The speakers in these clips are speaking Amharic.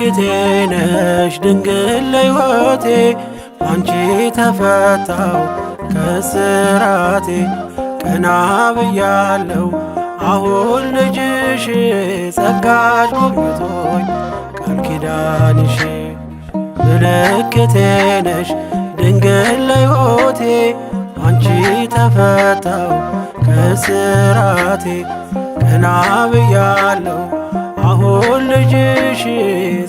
ምልክቴ ነሽ ድንግል ለሕይወቴ ባንቺ ተፈታው ከስራቴ ቀና ብያለው አሁን ልጅሽ ጸጋሽ ጎብኝቶኝ ቃል ኪዳንሽ። ምልክቴ ነሽ ድንግል ለሕይወቴ ባንቺ ተፈታው ከስራቴ ቀና ብያለው አሁን ልጅሽ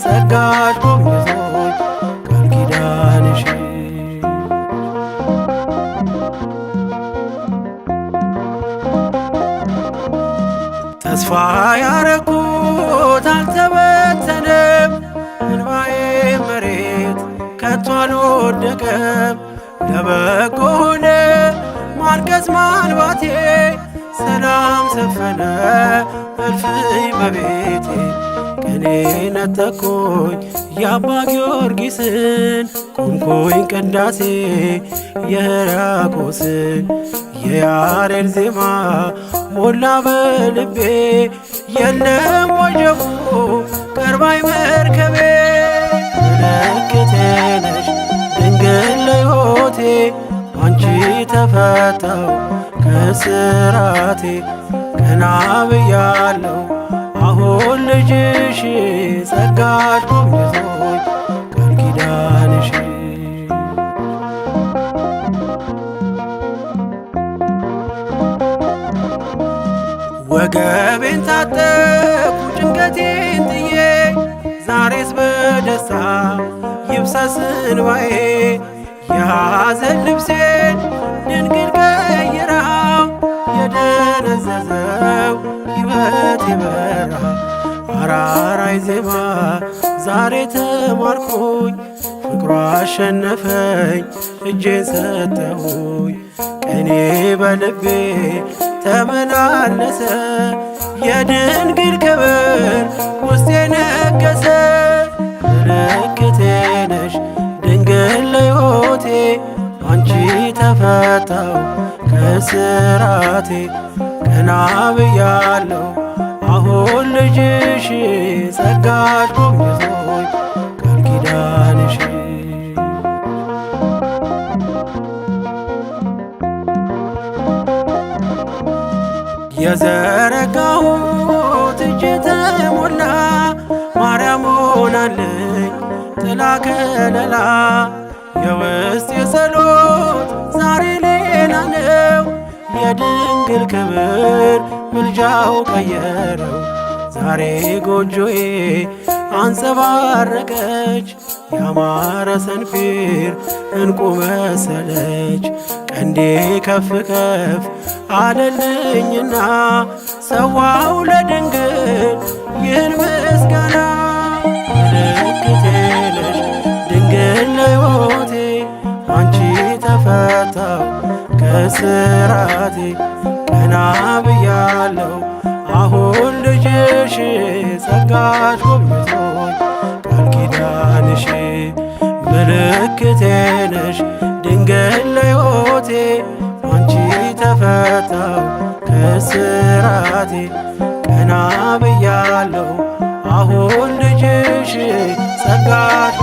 ጸጋሽ ጎብኝቶኝ ቃል ኪዳንሽ። ተስፋ ያረኩት አልተበተነም፣ እንባዬ መሬት ከቶ አልወደቀም። ለበጎ ሆነ ማልቀስ ማንባቴ፣ ሰላም ሰፈነ እልፍኝ በቤቴ። ቅኔ ነጠቅኩኝ የአባ ጊዮርጊስን፣ ቆምኩኝ ቅዳሴ የሕርያቆስን። የያሬድ ዜማ ሞላ በልቤ፣ የለም ወጀቡ ቀርባይ መርከቤ። ምልክቴ ነሽ ድንግል ለሕይወቴ ባንቺ ተፈታው ከስራቴ ቀና ብያለው አሁን ልጅሽ ጸጋሽ ጎብኝቶኝ ቃል ኪዳንሽ። ወገቤን ታጠቅኩ ጭንቀቴን ጥዬ፣ ዛሬስ በደስታ ይብሰስ እንባዬ። የሐዘን ልብሴን ድንግል ቀይራው፣ የደነዘዘው ሕይወት ይበራ። አራራይ ዜማ ዛሬ ተማርኩኝ፣ ፍቅሯ አሸነፈኝ እጄን ሰጠሁኝ። ቅኔ በልቤ ተመላለሰ፣ የድንግል ክብር ውስጤ ነገሰ። ምልክቴ ነሽ ድንግል ለሕይወቴ ባንቺ ተፈታው ከስራቴ ቀና ብያለው አሁን ልጅሽ ጸጋሽ ጎብኝቶኝ ቃል ኪዳንሽ። የዘረጋሁት እጄ ተሞላ፣ ማርያም ሆናለኝ ጥላ ከለላ። የውስጥ የጸሎት ዛሬ ሌላ ነው፣ የድንግል ክብር ምልጃው ቀየረው። ዛሬ ጎጆዬ አንጸባረቀች፣ ያማረ ሰንፔር እንቁ መሰለች። ቀንዴ ከፍ ከፍ አለልኝና ሰዋው ለድንግል ይህን ምስጋና። ምልክቴ ነሽ ድንግል ለሕይወቴ ባንቺ ተፈታው ከስራቴ ቀና ብያለው አሁን ልጅሽ ጸጋሽ ጎብኝቶኝ ቃል ኪዳንሽ። ምልክቴ ነሽ ድንግል ለሕይወቴ ባንቺ ተፈታው ከስራቴ ቀና ብያለው አሁን ልጅሽ ጸጋሽ